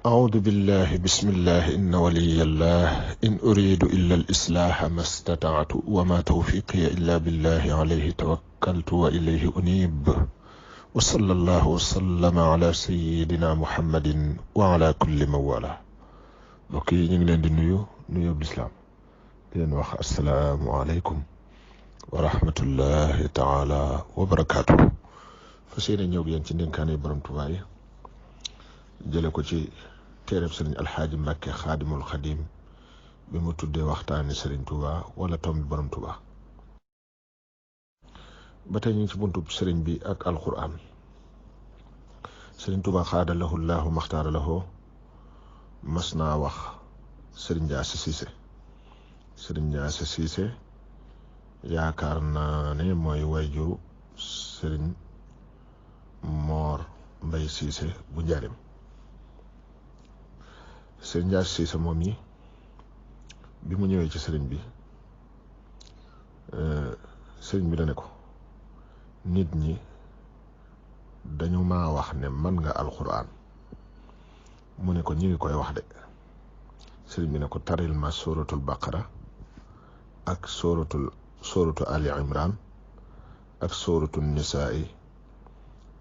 أعوذ بالله بسم الله إن ولي الله إن أريد إلا الإصلاح ما استطعت وما توفيقي إلا بالله عليه توكلت وإليه أنيب وصلى الله وسلم على سيدنا محمد وعلى كل من والاه. mbokk yi ñu ngi leen di nuyu lislaam di leen wax assalaamu aleykum wa rahmatullahi taala wa barakaatu. fas yéene ñëw yéen ci ndénkaane borom Tuubaa yi jële ko ci téereb sëriñ alxaaji Mbàkke xaadimul xadim bi mu tuddee waxtaani sëriñ Tuubaa wala tomb bi borom Tuubaa. ba tey ñu ngi ci buntub sëriñ bi ak alquran. sëriñ Tuubaa xaada lahu llahu maxtaara lahu mas naa wax sëriñ Njaase Siise. sëriñ Njaase Siise yaakaar naa ne mooy wayjuru sëriñ Moor Mbay Siise bu Njaaréem. sëriñ Njaase Siise moom yi bi mu ñëwee ci sëriñ bi da ne ko nit ñi dañu maa wax ne man nga alxuraan. mu ne ko ñi ngi koy wax de. sëriñ bi ne ko taril ma suratul baqara ak suratu ali imran ak suratul nisaai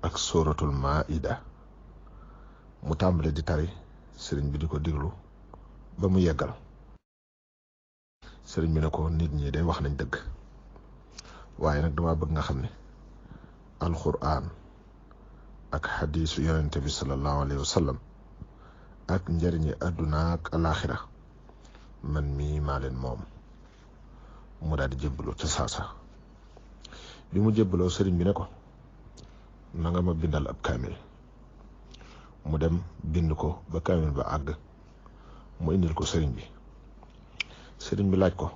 ak suratul maida. mu tàmbale di tari sëriñ bi di ko diglu ba mu yeggal. sëriñ bi ne ko nit ñi day wax nañ dëgg waaye nag dama bëgg nga xam ne alxuraan ak xadiisu yonente bi sallallahu alayhi wa sallam ak njëriñi àdduna ak alaaxira man mii maa leen moom. mu daal di jébbaloo ca saasa. bi mu jébbaloo sëriñ bi ne ko na nga ma bindal ab kaamil. mu dem bind ko ba kaamil ba àgg mu indil ko sëriñ bi. sëriñ bi laaj ko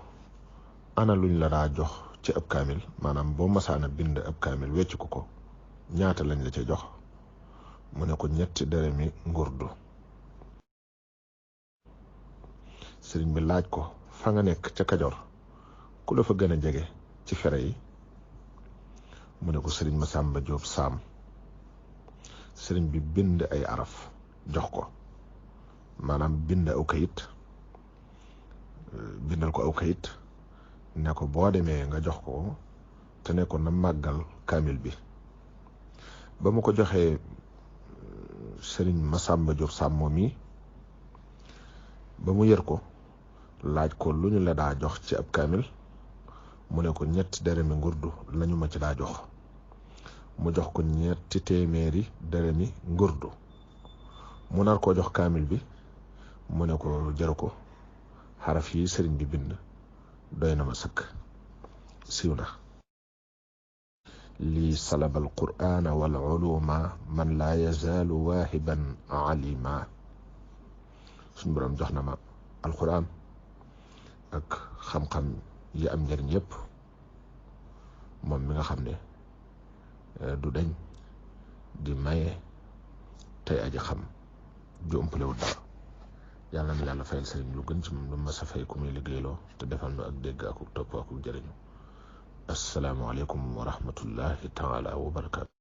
ana luñ la daa jox ci ab kaamil, maanaam boo masaana bind ab kaamil wecc ko ñaata lañ la ca jox. mu ne ko 3 dërëmi ngurdu. sëriñ bi laaj ko fa nga nekk ca Kajoor ku la fa gën a jege ci fere yi. mu ne ko sëriñ Masamba Jóob Saam. sëriñ bi bind ay araf jox ko, maanaam bind aw kayit, bindal ko aw kayit ne ko boo demee nga jox ko te ne ko na màggal kaamil bi. ba mu ko joxee sëriñ Masamba Jóob Saam moom yi ba mu yër ko laaj ko lu ñu la daa jox ci ab kaamil. mu ne ko 3 dërëmi ngurdu lañu ma ci daa jox. mu jox ko 3 téeméeri dërëmi ngurdu. mu nar koo jox kaamil bi mu ne ko jaru ko, xaraf yi sëriñ bi bind doy na ma sëkk. siiw na lii salabal qur'aana wal uluma man laa yazaalu waahiban alima. suñ borom jox na ma alquran ak xam-xam yi am njëriñ yépp moom mi nga xam ne du dañ di maye tey aji xam ju ëmpalewul dara. yàlla na yàlla fayal sëriñ lu gën ci moom lu ma sa fay ku muy liggéeyloo te defal nu ak dégg ak topp ak jëriñu. assalaamu aleykum wa rahmatullahi taala wa barakaatu.